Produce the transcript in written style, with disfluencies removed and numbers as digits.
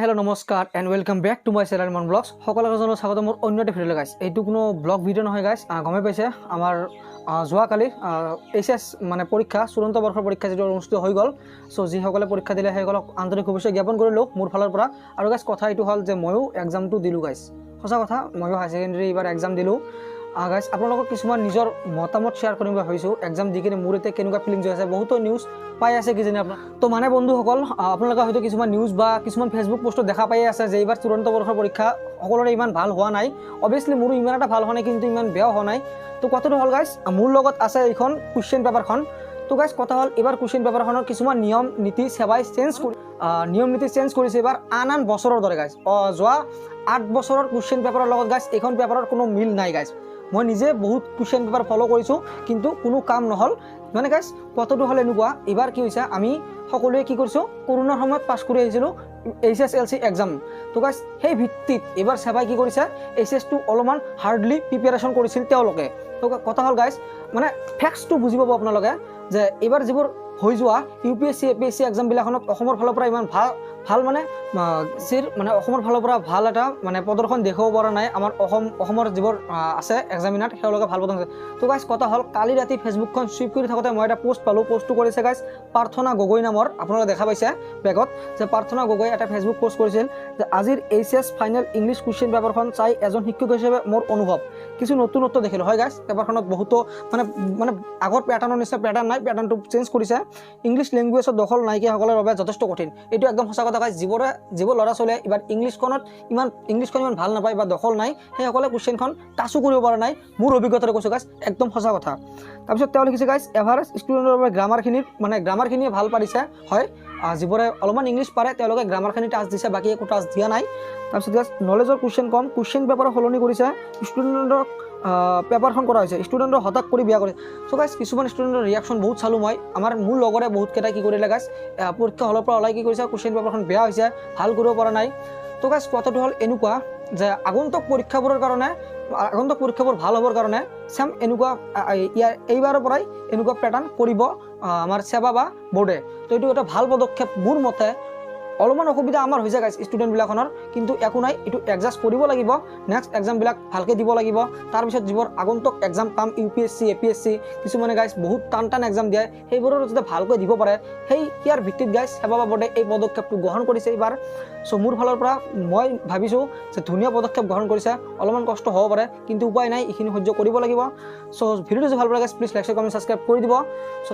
Hello', নমস্কাৰ and welcome back to my channel Mon Vlogs। সকলোকে জনালোঁ স্বাগতম মোৰ অন্য এটা ভিডিঅ'লৈ। গাইছ, এইটো কোনো ব্লগ ভিডিঅ' নহয়। গাইছ, গমেই পাইছে, আমাৰ যোৱাকালি এইচএছ মানে পৰীক্ষা, চূড়ান্ত বৰ্ষৰ পৰীক্ষা যিটো অনুষ্ঠিত হৈ গ'ল। চ' যিসকলে পৰীক্ষা দিলে, সেইসকলক আন্তৰিক শুভেচ্ছা জ্ঞাপন কৰিলোঁ মোৰ ফালৰ পৰা। আৰু গাইছ, কথা এইটো হ'ল যে ময়ো এক্সামটো দিলোঁ। গাইছ, সঁচা কথা, ময়ো হায়াৰ ছেকেণ্ডেৰী এইবাৰ এক্সাম দিলোঁ। গাইছ, আপোনালোকক কিছুমান নিজৰ মতামত শ্বেয়াৰ কৰিম বুলি ভাবিছোঁ। এক্সাম দি কিনে মোৰ এতিয়া কেনেকুৱা ফিলিংছ হৈ আছে, বহুতো নিউজ পাই আছে কিজানি আপোনাৰ তো। মানে বন্ধুসকল, আপোনালোকে হয়তো কিছুমান নিউজ বা কিছুমান ফেচবুক পষ্টত দেখা পাই আছে যে এইবাৰ চূড়ান্ত বৰ্ষৰ পৰীক্ষা সকলোৰে ইমান ভাল হোৱা নাই। অভিয়াছলি মোৰো ইমান এটা ভাল হোৱা নাই, কিন্তু ইমান বেয়াও হোৱা নাই। তো কথাটো হ'ল গাইছ, মোৰ লগত আছে এইখন কুৱেশ্যন পেপাৰখন। তো গাইছ, কথা হ'ল এইবাৰ কুৱেশ্যন পেপাৰখনৰ কিছুমান নিয়ম নীতি সেৱাই চেঞ্জ কৰি নিয়ম নীতি চেঞ্জ কৰিছে এইবাৰ আন আন বছৰৰ দৰে। গাইছ, যোৱা 8 বছৰৰ কুৱেশ্যন পেপাৰৰ লগত গাইছ, এইখন পেপাৰৰ কোনো মিল নাই। গাইছ, মই নিজে বহুত কুৱেশ্যন পেপাৰ ফ'ল' কৰিছোঁ, কিন্তু কোনো কাম নহ'ল। মানে গাইছ, কথাটো হ'ল এনেকুৱা, এইবাৰ কি হৈছে, আমি সকলোৱে কি কৰিছোঁ, কৰোণাৰ সময়ত পাছ কৰি আহিছিলোঁ এইচএছএলচি এক্সাম। তো গাইছ, সেই ভিত্তিত এইবাৰ সেৱাই কি কৰিছে, এইচএছটো অলপমান হাৰ্ডলি প্ৰিপেৰেশ্যন কৰিছিল তেওঁলোকে। তো কথা হ'ল গাইছ, মানে ফেক্টছটো বুজি পাব আপোনালোকে যে এইবাৰ যিবোৰ হৈ যোৱা ইউপিএছচি, এপিএছচি এক্সামবিলাখনত অসমৰ ফালৰ পৰা ইমান ভাল ভাল মানে চিৰ মানে অসমৰ ফালৰ পৰা ভাল এটা মানে প্ৰদৰ্শন দেখুৱাব পৰা নাই। আমাৰ অসমৰ যিবোৰ আছে এক্সামিনাৰ, তেওঁলোকে ভাল প্ৰদৰ্শন কৰিছে। তো গাইছ, কথা হ'ল কালি ৰাতি ফেচবুকখন চুইপ কৰি থাকোঁতে মই এটা পষ্ট পালোঁ। পষ্টটো কৰিছে গাইছ, প্ৰাৰ্থনা গগৈ নামৰ, আপোনালোকে দেখা পাইছে বেগত যে প্ৰাৰ্থনা গগৈ এটা ফেচবুক পষ্ট কৰিছিল যে আজিৰ HS final English question পেপাৰখন চাই এজন শিক্ষক হিচাপে মোৰ অনুভৱ, কিছু নতুনত্ব দেখিলোঁ। হয় গাইছ, পেপাৰখনত বহুতো মানে মানে আগৰ পেটাৰ্ণৰ নিচিনা পেটাৰ্ণ নাই, পেটাৰ্ণটো চেঞ্জ কৰিছে। ইংলিছ লেংগুৱেজত দখল নাইকিয়াসকলৰ বাবে যথেষ্ট কঠিন। এইটো একদম সঁচা কথা গাইছ। যিবোৰ ল'ৰা ছোৱালীয়ে এইবাৰ ইংলিছখন ইমান ভাল নাপায় বা দখল নাই, সেইসকলে কুৱেশ্যনখন টাচো কৰিব পৰা নাই। মোৰ অভিজ্ঞতাৰে কৈছোঁ গাইছ, একদম সঁচা কথা। তাৰপিছত তেওঁ লিখিছে গাইছ, এভাৰেজ ষ্টুডেণ্টৰ বাবে গ্ৰামাৰখিনিৰ মানে গ্ৰামাৰখিনিয়ে ভাল পাৰিছে। হয়, যিবোৰে অলপমান ইংলিছ পাৰে, তেওঁলোকে গ্ৰামাৰখিনি টাচ দিছে, বাকী একো টাচ দিয়া নাই। তাৰপিছত গাইছ, নলেজৰ কুৱেশ্যন কম, কুৱেশ্যন পেপাৰ সলনি কৰিছে, ষ্টুডেণ্টক পেপাৰখন কৰা হৈছে, ষ্টুডেণ্টক হতাশ কৰি বিয়া কৰিছে। চ' গাইছ, কিছুমান ষ্টুডেণ্টৰ ৰিয়েকশ্যন বহুত চালোঁ মই। মোৰ লগৰে বহুতকেইটা কি কৰিলে গাইছ, পৰীক্ষা হলৰ পৰা ওলাই কি কৰিছে, কুৱেশ্যন পেপাৰখন বেয়া হৈছে, ভাল কৰিব পৰা নাই। তো গাইছ, কথাটো হ'ল এনেকুৱা যে আগন্তুক পৰীক্ষাবোৰৰ কাৰণে, আগন্তুক পৰীক্ষাবোৰ ভাল হ'বৰ কাৰণে চেম এনেকুৱা ইয়াৰ এইবাৰৰ পৰাই এনেকুৱা পেটাৰ্ণ কৰিব আমাৰ সেৱা বা বৰ্ডে। তো এইটো এটা ভাল পদক্ষেপ মোৰ মতে। অলপমান অসুবিধা আমাৰ হৈছে গাইছ ষ্টুডেণ্টবিলাখনৰ, কিন্তু একো নাই, এইটো এডজাষ্ট কৰিব লাগিব। নেক্সট এক্সামবিলাক ভালকৈ দিব লাগিব। তাৰপিছত যিবোৰ আগন্তুক এক্সাম পাম, ইউপিএছচি, এপিএছচি, কিছুমানে গাইছ বহুত টান টান এক্সাম দিয়ে, সেইবোৰো যাতে ভালকৈ দিব পাৰে, সেই ইয়াৰ ভিত্তিত গাইছ, সেৱা বা বৰ্ডে এই পদক্ষেপটো গ্ৰহণ কৰিছে এইবাৰ। চ' মোৰ ফালৰ পৰা মই ভাবিছোঁ যে ধুনীয়া পদক্ষেপ গ্ৰহণ কৰিছে। অলপমান কষ্ট হ'ব পাৰে, কিন্তু উপায় নাই, এইখিনি সহ্য কৰিব লাগিব। চ' ভিডিঅ'টো যদি ভাল পালে guys, please like, comment, subscribe কৰি দিব। চ'